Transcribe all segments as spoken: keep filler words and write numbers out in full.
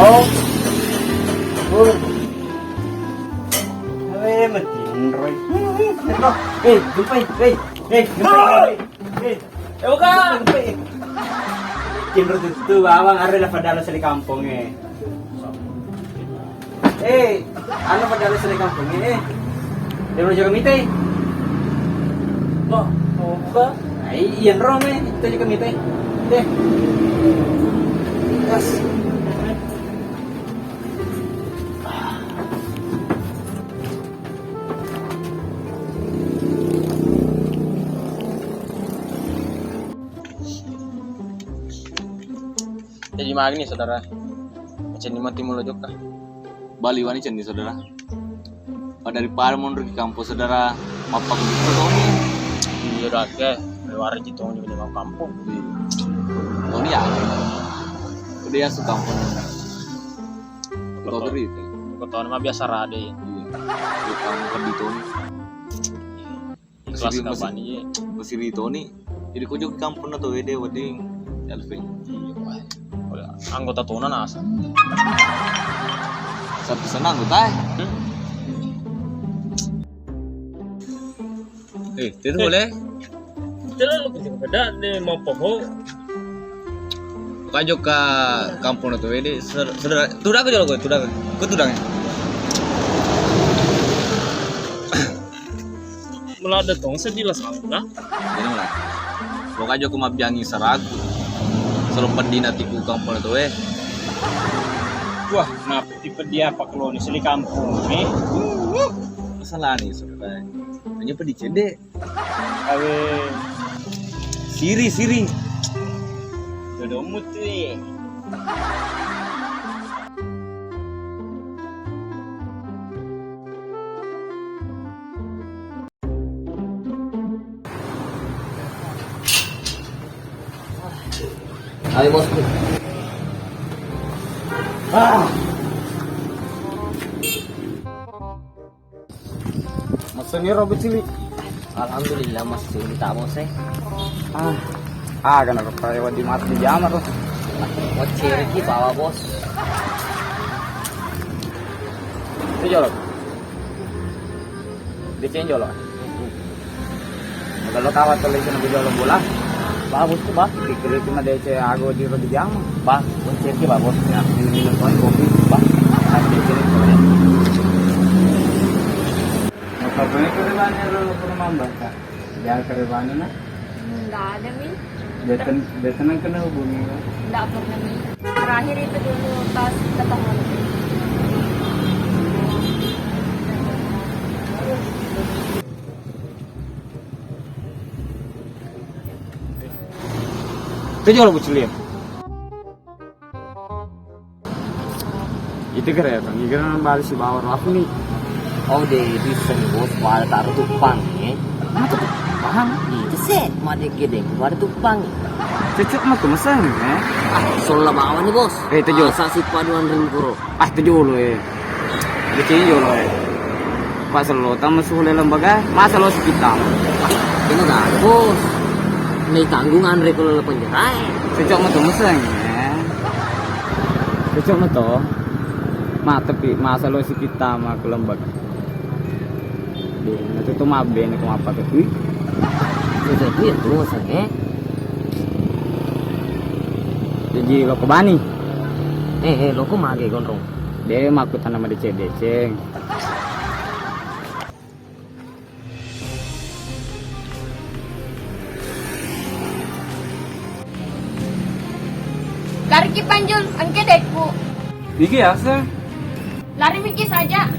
Oh. Oh. Eh, matinroi. Eh, jumpai. Eh, eh, jumpai. Eh, eh, buka. Jumpai. Tinro tuttu bawang, are la padala sele kampong, eh. Eh, anu padala sele kampong, eh. Dia mau jaga mitai. Loh, buka. Ai, iya, ro, eh. Kita jaga mitai. Deh. Gas. Jadi magni, saudara. Macam ni mati mulu juga. Bali wani cenni, saudara. Pada daripada monro ki kampung, saudara, mappaku toni. Iya, dah, ke. Luar ji toni di kampung. Iya. Toni ya. Udah ya, su kampung. Kau teri. Kau toni mah biasa rade. Iya. Kau toni. Ikhlas. Masih, kapan, iya. Masih di toni. Jadi kau juga kampung atau wede wedding Elvin. Iya, wah. Anggota tona nasa. Satu sana anggota, eh. Hmm. Eh, itu boleh. Terlalu kecil beda deh mau poho. Kajo ka kampung tu, eh, deh, ser-, saudara, tudang ke jolo kowe, tudang. Kowe tudang ya? Melada tong sedih lah, salah. Jadi mulai. Pokoknya aku mabbiangi saraku. Selalu pedih nanti ku kampung tu, eh. Wah, kenapa tipe dia apa kalau di sini kampung, eh? Masalah nih sebenarnya. Hanya pedih cedek. Awe. Siri, siri. Jodommu tu, eh. Ayo, bosku. Ah. Massenni ro, Bocili. Alhamdulillah, Mas, culi ta, Bos, eh. Ah. Ah, kenapa kayak di mati jamar tuh? Bocili ki bawa, Bos. Itu jolo. Di sini jolo. Kalau kawat kalau itu nanti jolo bola. Bagus tuh, Bah. Pikir itu mah D C ago di ro di jamar. Bah, Bocili ki bagus. Ya, minum-minum kopi, Bos. Bah. Tapi di sini boleh. Apa punya kerebahan lo pernah mambata? Ya, kerebahan, nah. Nggak ada, Mi. Dia ten-, dia tenang kena hubungi, kan? Nggak pernah, Mi. Terakhir itu dulu pas ketemu. Itu jolo, Bocili. Itu kira ya, Bang. Kira nang bali sibawa Rafni. Oh, de bisa nih, Bos. Pada taruh tumpang, eh. Apa tuh? Paham? Itu sih, made gedeng, pada tumpang. Cocok mah tuh, mesen, eh. Ah, sola bawa nih, Bos. Eh, itu, Jo. Asa si paduan ring kuro. Ah, itu jolo, eh. Itu jolo, eh. Pas lo, tamu suhu lembaga, masa lo sekitar. Ini dah, Bos. Ini tanggung Andre kalau penjara, eh. Cocok mah tuh, mesen, eh. Cocok mah to. Ma, tapi masa lo si kita mah ke lembag. Deh, na tu tu mabbe ni ko mappa ke tui. Cocok tu ya tu, mesen, eh. Jadi lo ke bani. Eh, eh, lo ke mage gondrong. Deh, maku tanam deceng-deceng. Lari ki Panjul, engke dekku. Niki asa? Lari miki saja.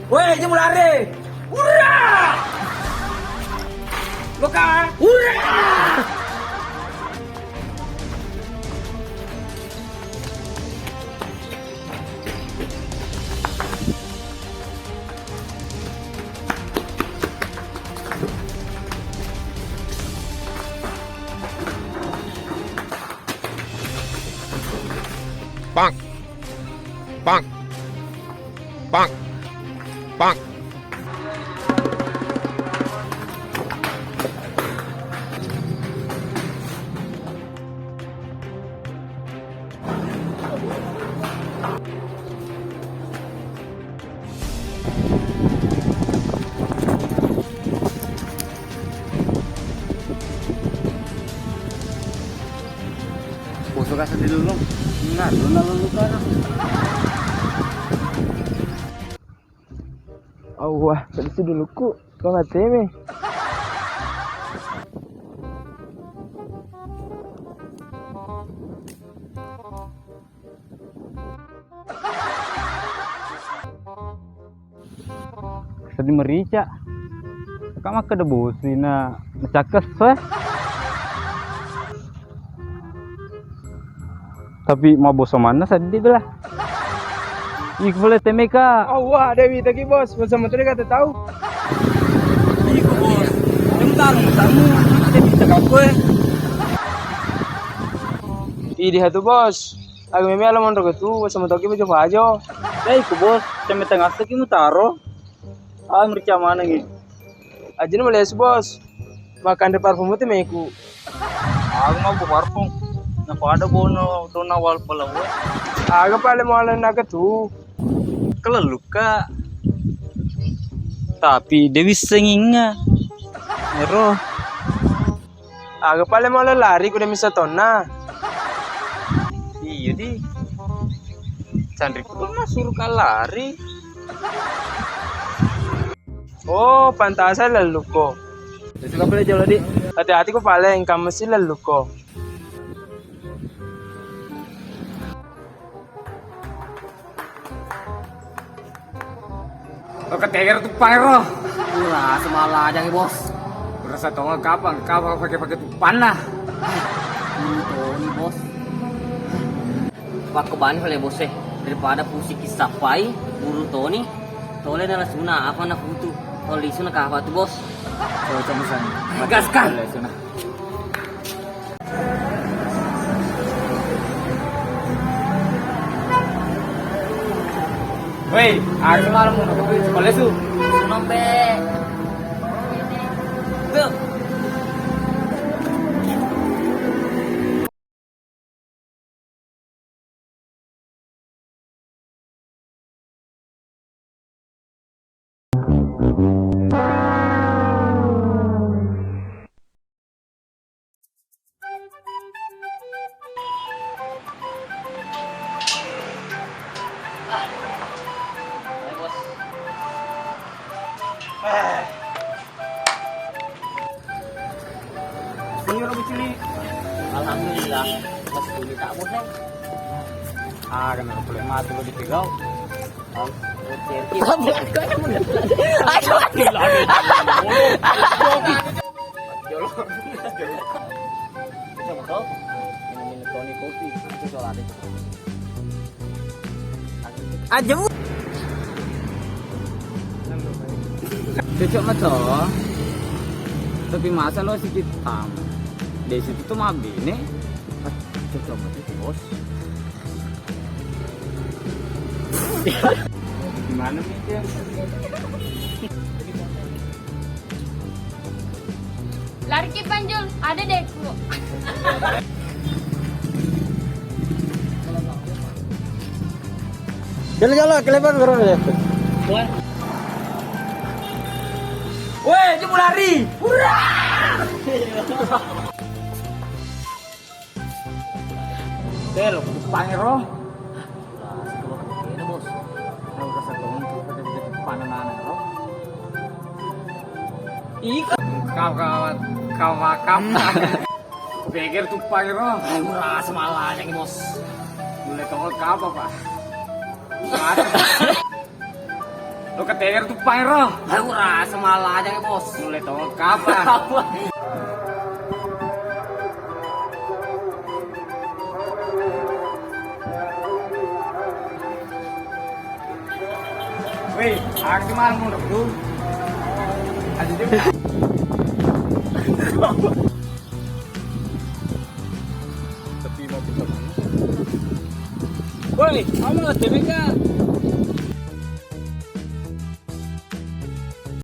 Woi, jemu lari. Ura! Loka! Ura! Pang! Pang! Pang! Pang! Bosok asa di lulung. Nah, luna lulu kana. Awwah, tadi si duluku, kau ngateme. Seddi merica. Ka makkeda bosi na, nacakkesse. Tapi mabboso manna seddi bela. Iko pole temeka. Awwa, Dewi tagi bos, boso materi kata tahu. Iko bos. Dem tarung tamu, ada bisa kakoe. Idi hatu bos. Aga meme ala monro ketu, boso matoki bajo-bajo. Dai ku bos, cemme tengah seki mutaro. Ah, merica manengi. Ajin malesu bos. Makan de parfum tu meku. Aku mau ke parfum. Napa ada bono dona wal pelawa. Aga pale mau ala naga tu. Kelellu ka. Tapi Dewi senginga. Ero. Aga pale mau lari kuda misa tonna. Iya di. Canriku tu na suruh ka lari. Oh, pantasan lelluko. Itu kapal jolo di. Hati-hati ko pale engka mesi lelluko. Lo keteger tu pale ro. Ura semala aja nih bos. Berasa tongol kapang kapang pakai pakai tupan lah. Ini tuh nih bos. Pakkobani pale bos e, daripada pusiki sappai, buru toni, tole na lasuna, apa na putu, tole lisuna ka apa tu bos? Cocok misalnya. Gaskan. Lasuna. Woi, aku malam mau ke sekolah su. Nombe. Tuh. Sini orang cili. Alhamdulillah. Mas ini tak bos, eh. Ah, kena boleh mati lo di pegau. Aja. Cocok mato. Tapi masa lo sikit tam. Di situ tuh mabine. Cocok mato, bos. Gimana nih dia? Lari ki Panjul, ada deh ku. Jalan-jalan, kelebar, kelebar. Woi, dia mau lari. Hurrah! Telo, kupangero. Nah, sekolah kene, bos. Nah, udah satu tahun tuh, pada panen-panen, bro. Ih, kau, kau, kau, kau. Pikir tuh pangero. Ayo, rasa malah aja nih, bos. Mulai tongol kapan, Pak? Lo keteger tuh paero. Aku rasa malah aja nih, bos. Mulai tongol kapan? Wih, aku malah mau dulu. Aja deh. Tapi mau kita mana? Woi, kamu nggak T B K?